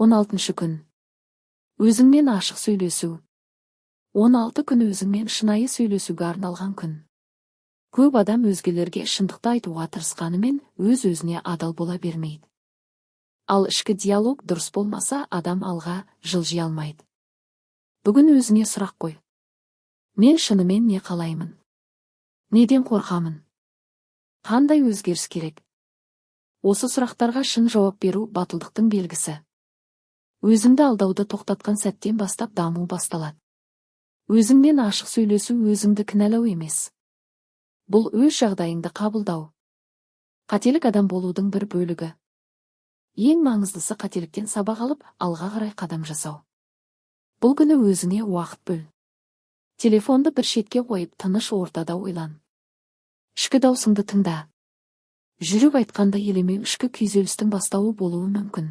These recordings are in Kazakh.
16-күн. Өзіңмен ашық сөйлесу. 16 күн өзіңмен шынайы сөйлесуге арналған күн. Көп адам өзгелерге шындықты айтуға тырысқанымен, өз-өзіне адал бола бермейді. Ал ішкі диалог дұрыс болмаса, адам алға жылжи алмайды. Бүгін өзіңе сұрақ қой. Мен шынымен не қалаймын? Неден қорқамын? Қандай өзгеріс керек? Осы сұрақтарға шын жауап беру – батылдықтың белгісі. Өзіңді алдауды тоқтатқан сәттен бастап даму басталады. Өзіңмен ашық сөйлесу – өзіңді кінәлау емес. Бұл – өз жағдайыңды қабылдау. Қателік – адам болудың бір бөлігі. Ең маңыздысы – қателіктен сабақ алып, алға қарай қадам жасау. Бұл күні өзіңе уақыт бөл. Телефонды бір шетке қойып, тыныш ортада ойлан. Ішкі даусыңды тыңда. Жүрек айтқанды елемеу ішкі күйзелістің бастауы болуы мүмкін.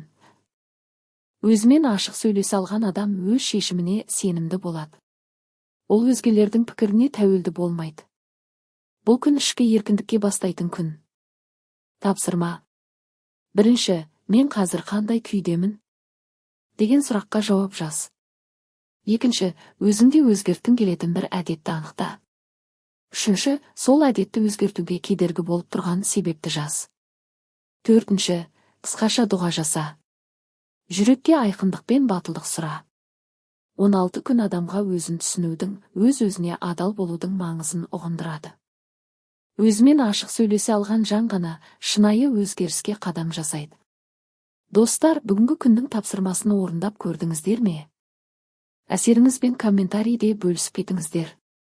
Өзімен ашық сөйлесе алған адам өз шешіміне сенімді болады. Ол өзгелердің пікіріне тәуелді болмайды. Бұл күн – ішкі еркіндікке бастайтын күн. Тапсырма. Бірінші, мен қазір қандай күйдемін деген сұраққа жауап жаз. Екінші, өзіңде өзгерткің келетін бір әдетті анықта. Үшінші, сол әдетті өзгертуге кедергі болып тұрған себепті жаз. Төртінші, қысқаша дұға жаса. Жүрекке айқындық пен батылдық сұра. 16 күн адамға өзін түсінудің, өз-өзіне адал болудың маңызын ұғындырады. Өзімен ашық сөйлесе алған жан ғана шынайы өзгеріске қадам жасайды. Достар, бүгінгі күннің тапсырмасын орындап көрдіңіздер ме? Әсеріңізбен комментарийде бөлісіп кетіңіздер.